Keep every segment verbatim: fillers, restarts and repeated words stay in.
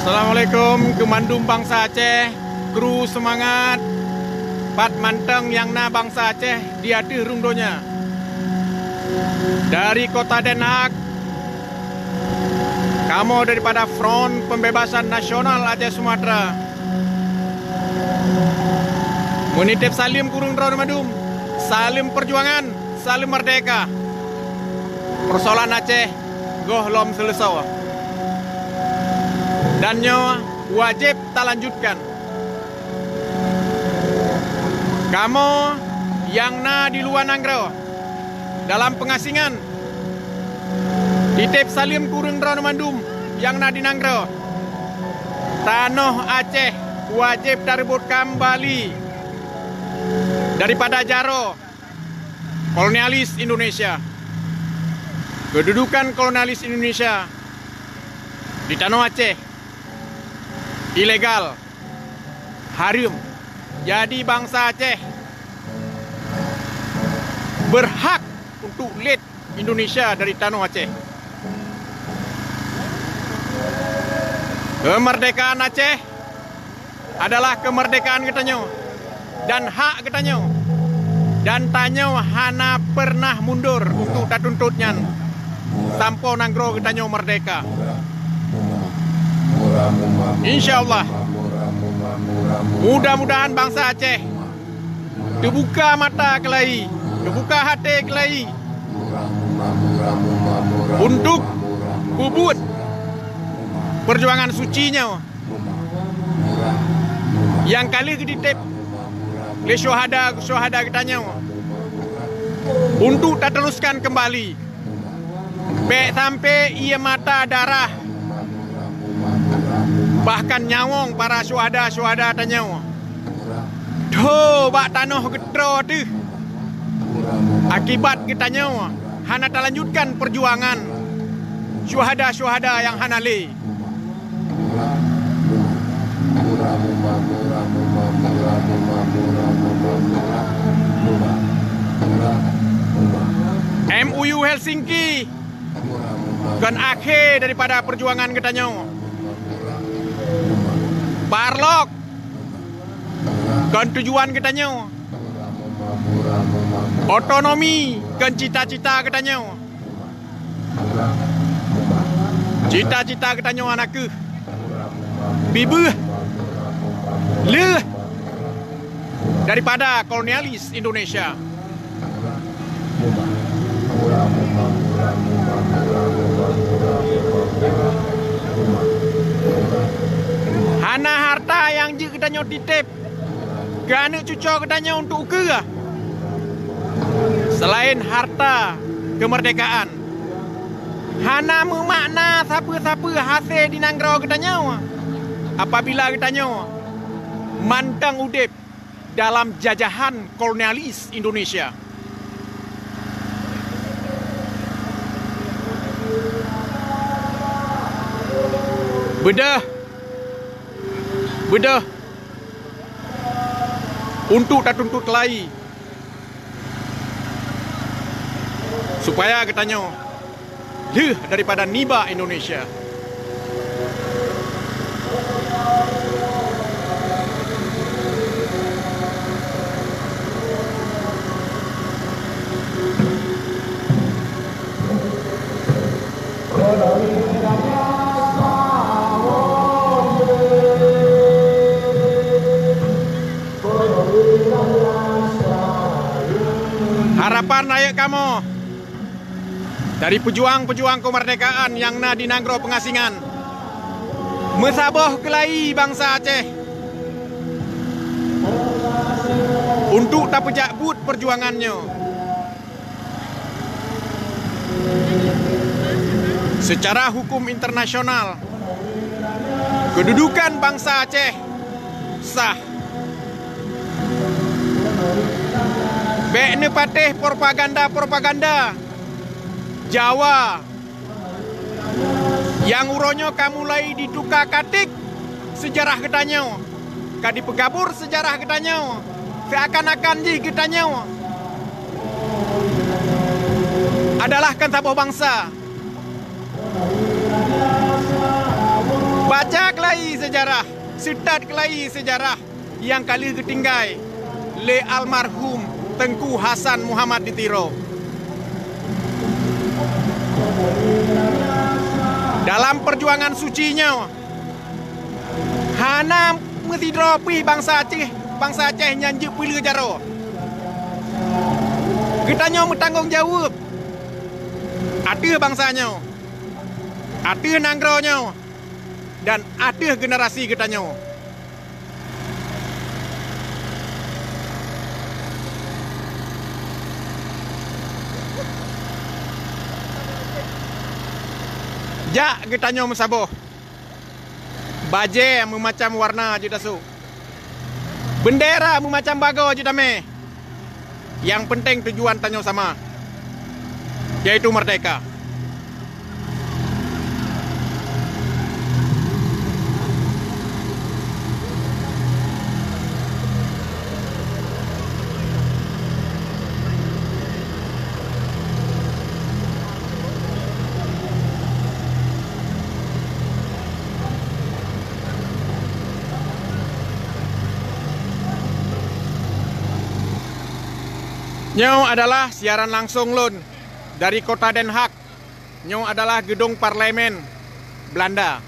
Assalamualaikum keu mandum bansa Aceh, kru seumangat, pat mantong nyang na bansa Aceh di ateueh rhueng donya. Dari kota Den Haag, kamoe daripada Front Pembebasan Nasional Aceh Sumatra, meunitép saleuem keu ureuëng droeneuh mandum, saleuem peujuangan, saleuem merdeka. Peusoalan Aceh gohlom seuleusoe. Dan nyoe wajéb talanjutkan. Kamoe nyang na di luwa nanggroe, dalam peungasingan, titép saleuem keu ureuëng droeneuh mandum nyang na di nanggroe. Tanoh Aceh wajéb tareubot kambali daripada jaroe kolonialis Indonesia. Keududukan kolonialis Indonesia di tanoh Aceh ilegal, hareuem. Jadi, bansa Aceh beurhak untuk lét Indonesia dari tanoh Aceh. Keumeurdekaan Aceh adalah keumeurdekaan geutanyoe dan hak geutanyoe, dan tanyoe hana peureunah mundur untuk tatuntut nyan sampoe nanggroe geutanyoe meurdeka. Insya Allah, mudah-mudahan bansa Aceh teubuka mata keulayi, teubuka até keulayi untuk peubuet peujuangan suci nyoe nyang ka lheueh geutitép lé syuhada-syuhada geutanyoe untuk tateruskan keumbali. Bék sampoe ié mata darah, bahkan nyawöng para syuhada-syuhada tanyoe tho bak tanoh geutroe teuh. Akibat geutanyoe hana talanjutkan peujuangan syuhada-syuhada nyang hana lé. M O U Helsinki kon akhé daripada peujuangan geutanyoe. Parlok kon tujuan geutanyoe. Otonomi kon cita-cita geutanyoe. Cita-cita geutanyoe hana kheueh bibeuh lheueh daripada kolonialis Indonesia. Hana harta nyang jeuet geutanyoe titép keu aneuëk cucoe geutanyoe untuk ukeue, seulaén harta keumeurdekaan. Hana meumakna sapeue-sapeue hase di nanggroe geutanyoe apabila geutanyoe mantong udeb dalam jajahan kolonialis Indonesia. Beudôh, beudôh untuk tatuntut keulayi, supaya geutanyoe lheueh daripada nibak Indonesia. Harapan rayeuk kamoe dari peujuang-peujuang keumeurdekaan nyang na di nanggroe peungasingan, meusaboh keulayi bansa Aceh untuk tapeujak buet peujuangan nyoe. Seucara huköm internasional, keududukan bansa Aceh sah. Bék neupatéh propaganda-propaganda Jawa nyang uroe nyoe ka mulai jituka katik seujarah geutanyoe, ka jipeugabur seujarah geutanyoe, seuakan-akan jih geutanyoe Adalah kan saboh bansa. Baca keulayi seujarah, seutat keulayi seujarah nyang ka lheueh geutinggai lé almarhum Teungku Hasan Muhammad di Tiro. Dalam peujuangan suci nyoe, hana meusidroe pih bansa Aceh, bansa Aceh nyan jeuet peuleueh jaroe. Geutanyoe meutanggong jaweueb ateueh bansa nyoe, ateueh nanggroe nyoe, dan ateueh generasi geutanyoe. Jak geutanyoe meusaboh. Bajée meumacam warna jeuet tasôk. Beundera meumacam bagoe jeuet tamé. Nyang peunteng tujuan tanyoe sama, yaitu meurdehka. Nyoe adalah siaran langsong lôn dari kota Den Haag. Nyoe adalah geudong parlemen Belanda.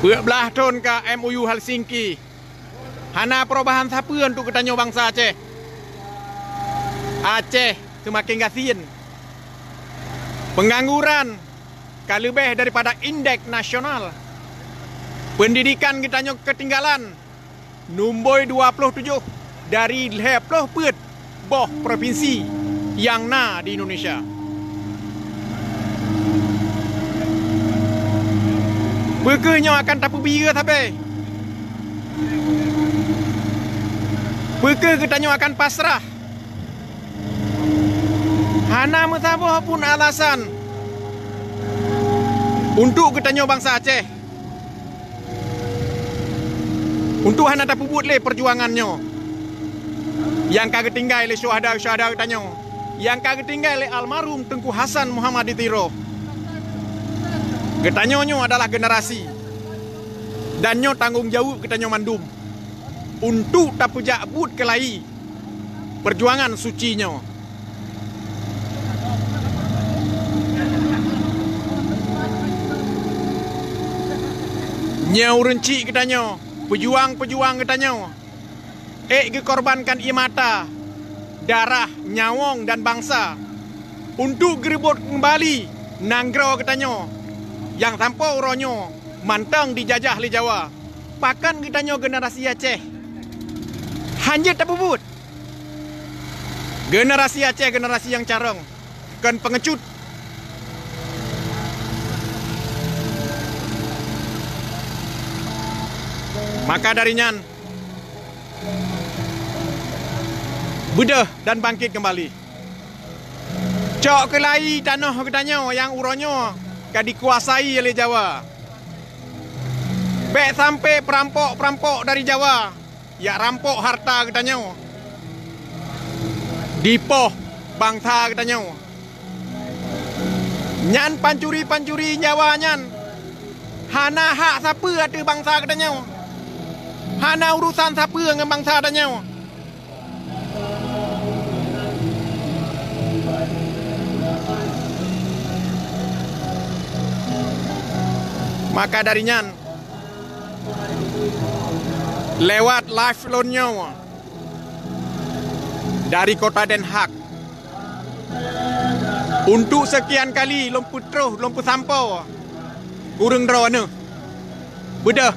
Peuet blaih thon ka M O U Helsinki. Hana perubahan sapeue untuk geutanyoe bansa Aceh. Aceh seumaken gasien. Peungangguran ka leubeh daripada indeks nasional. Peundidikan geutanyoe keutinggalan, numboi dua ploh tujoh dari lhée ploh peuet boh propinsi nyang na di Indonesia. Peu kheueh nyoe akan tapeubiyeu sabe? Peu kheueh geutanyoe akan pasrah? Hana meusaboh pun alasan untuk geutanyoe bansa Aceh untuk hana tapeubuet lé peujuangan nyoe nyang ka geutinggai lé syuhada-syuhada geutanyoe, nyang ka geutinggai lé almarhum Teungku Hasan Muhammad di Tiro. Geutanyoe nyoe adalah generasi, dan nyoe tanggong jaweueb geutanyoe mandum untuk tapeujak buet keulayi peujuangan suci nyoe. Nyoe ureuëng chik geutanyoe, peujuang-peujuang geutanyoe, ék geukorbankan ié mata, darah, nyawöng, dan bansa untuk geureubot keumbali nanggroe geutanyoe nyang sampoe uroe nyoe mantong dijajah lé Jawa. Pakon geutanyoe generasi Aceh hana jeuet tapeubuet? Generasi Aceh generasi nyang carông, kon peungecut. Maka dari nyan, beudôh dan bangkit keumbali. Cok keulayi tanoh geutanyoe nyang uroe nyoe ka dikuasai lé Jawa. Bék sampoe peurampok-peurampok dari Jawa jak rampok hareuta geutanyoe, dipoh bansa geutanyoe. Nyan pancuri-pancuri Jawa nyan hana hak sapeue ateueh bansa geutanyoe, hana urosan sapeue ngon bansa tanyoe. Maka dari nyan, lewat live lôn nyoe dari kota Den Haag, untuk seukian kali lôn peutroh, lôn peusampoe, kureueng droeneueh, beudôh,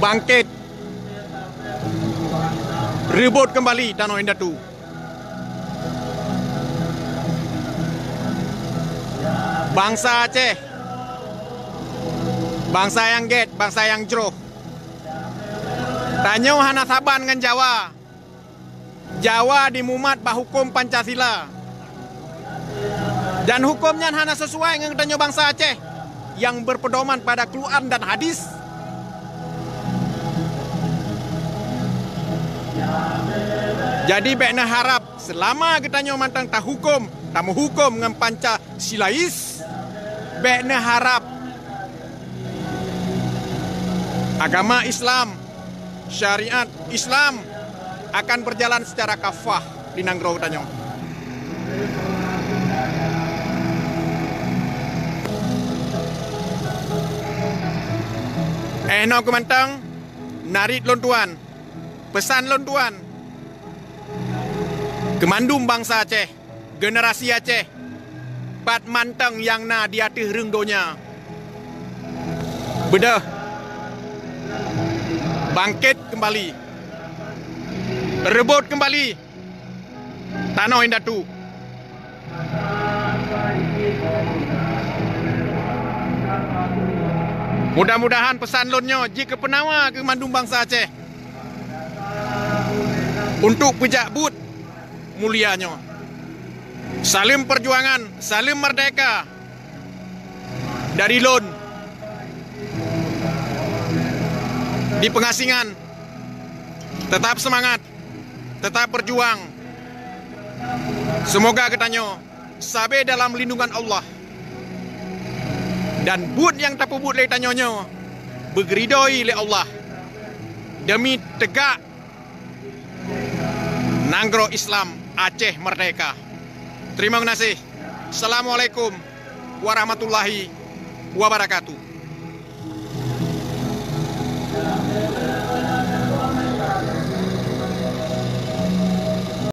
bangkét, reubot keumbali tanoh indatu. Bansa Aceh, bansa nyang gét, bansa nyang jroh. Tanyoe hana saban ngon Jawa. Jawa jimumat bak huköm Pancasila. Dan huköm nyan hana sisuai ngon geutanyoe bansa Aceh. yang berpedoman pada Quran dan hadis. Jadi, bék neuharab seulama geutanyoe mantong tahuköm, tameuhuköm ngon Pancasilais, bék neuharab agama Islam, syariat Islam akan berjalan secara kafah di nanggroe geutanyoe. Eh, noe keu mantong, narit lôn tuan, peusan lôn tuan keu mandum bansa Aceh, generasi Aceh, pat mantong nyang na di ateueh rhueng donya. Beudôh, bangkét keumbali, reubot keumbali tanoh indatu. Mudah-mudahan peusan lôn nyoe jeuet keu peunawa keu mandum bansa Aceh untuk peujak buet mulia nyoe. Saleuem peujuangan, saleuem merdeka dari lôn di Pengasingan. Tetap seumangat, tetap beujuang. Seumoga geutanyoe sabe dalam lindungan Allah, dan buet nyang tapeubuet lé tanyoe nyoe beugeuridoi lé Allah, demi teugak nanggroe Islam Aceh merdeka. Terima kasih. Assalamualaikum warahmatullahi wabarakatuh.